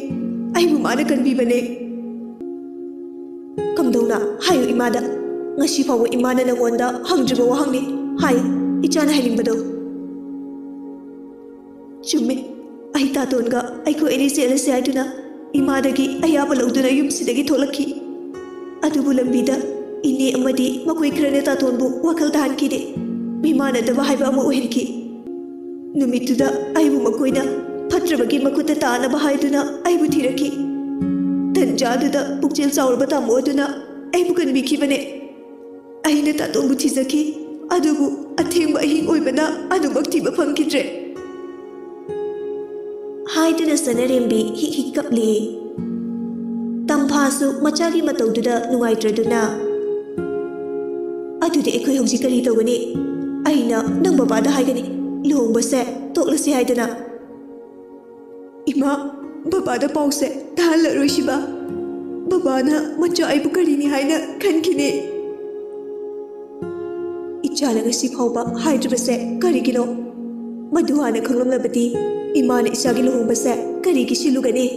ꯑꯩꯕꯨ ꯃꯥꯅ ꯀꯟꯕꯤꯕꯅꯦ꯫" "ꯀꯝꯗꯧꯅ? ꯍꯥꯏꯌꯨ ꯏꯃꯥꯗ꯫ ꯉꯁꯤ ꯐꯥꯎꯕ ꯏꯃꯥꯅ ꯅꯪꯉꯣꯟꯗ ꯍꯪꯗ꯭ꯔꯤꯕ ꯋꯥꯍꯪꯅꯤ꯫ ꯍꯥꯏ, ꯏꯆꯥꯅ ꯍꯥꯏꯅꯤꯡꯕꯗꯣ꯫" "ꯆꯨꯝꯃꯤ꯫ ꯑꯩ ꯇꯥꯇꯣꯟꯒ ꯑꯩꯈꯣꯏ ꯑꯅꯤ ꯆꯦꯜꯂꯁꯦ ꯍꯥꯏꯗꯨꯅ ꯏꯃꯥꯗꯒꯤ ꯑꯌꯥꯕ ꯂꯧꯗꯨꯅ ꯌꯨꯝꯁꯤꯗꯒꯤ ꯊꯣꯛꯂꯛꯈꯤ꯫ ꯑꯗꯨꯕꯨ ꯂꯝꯕꯤꯗ ꯏꯅꯦ ꯑꯃꯗꯤ ꯃꯈꯣꯏ ꯈꯔꯅ ꯇꯥꯇꯣꯟꯕꯨ ꯋꯥꯈꯜ ꯇꯥꯍꯟꯈꯤꯗꯦ꯫ ꯃꯤꯃꯥꯟꯅꯗꯕ ꯍꯥꯏꯕ ꯑꯃ ꯑꯣꯏꯍꯟꯈꯤ꯫ ꯅꯨꯃꯤꯠꯇꯨꯗ ꯑꯩꯕꯨ ꯃꯈꯣꯏꯅ ꯐꯠꯇ꯭ꯔꯕꯒꯤ ꯃꯈꯨꯠꯇ ꯇꯥꯅꯕ ꯍꯥꯏꯗꯨꯅ ꯑꯩꯕꯨ ꯊꯤꯔꯛꯈꯤ꯫ ꯇꯟꯖꯥꯗꯨꯗ ꯄꯨꯛꯆꯦꯜ ꯆꯥꯎꯔꯕ ꯇꯥꯃꯣ ꯑꯗꯨꯅ ꯑꯩꯕꯨ ꯀꯟꯕꯤꯈꯤꯕꯅꯦ꯫ ꯑꯩꯅ ꯇꯥꯇꯣꯟꯕꯨ ꯊꯤꯖꯈꯤ, ꯑꯗꯨꯕꯨ ꯑꯊꯦꯡꯕ ꯑꯍꯤꯡ ꯑꯣꯏꯕꯅ ꯑꯗꯨꯃꯛ ꯊꯤꯕ ꯐꯪꯈꯤꯗ꯭ꯔꯦ꯫" ꯍꯥꯏꯗꯨꯅ ꯁꯅꯥꯔꯦꯝꯕꯤ ꯍꯤꯛ ꯍꯤꯛ ꯀꯞꯂꯤ꯫ ꯇꯝꯐꯥꯁꯨ ꯃꯆꯥꯒꯤ ꯃꯇꯧꯗꯨꯗ ꯅꯨꯡꯉꯥꯏꯇ꯭ꯔꯗꯨꯅ, "ꯑꯗꯨꯗꯤ ꯑꯩꯈꯣꯏ ꯍꯧꯖꯤꯛ ꯀꯔꯤ ꯇꯧꯒꯅꯤ? ꯑꯩꯅ ꯅꯪ ꯕꯕꯥꯗ ꯍꯥꯏꯒꯅꯤ, ꯂꯨꯍꯣꯡꯕꯁꯦ ꯇꯣꯛꯂꯁꯤ ꯍꯥꯏꯗꯅ꯫" "ꯏꯃꯥ, ꯕꯕꯥꯗ ꯄꯥꯎꯁꯦ ꯇꯥꯍꯜꯂꯔꯣꯏꯁꯤꯕ꯫ ꯕꯕꯥꯅ ꯃꯆꯥ ꯑꯩꯕꯨ ꯀꯔꯤꯅꯤ ꯍꯥꯏꯅ ꯈꯟꯈꯤꯅꯤ?" "ꯏꯆꯥꯅ ꯉꯁꯤ ꯐꯥꯎꯕ ꯍꯥꯏꯗ꯭ꯔꯤꯕꯁꯦ ꯀꯔꯤꯒꯤꯅꯣ? ꯃꯗꯨ ꯍꯥꯟꯅ ꯈꯪꯂꯝꯂꯕꯗꯤ ꯏꯃꯥꯅ ꯏꯆꯥꯒꯤ ꯂꯨꯍꯣꯡꯕꯁꯦ ꯀꯔꯤꯒꯤ ꯁꯤꯜꯂꯨꯒꯅꯤ?"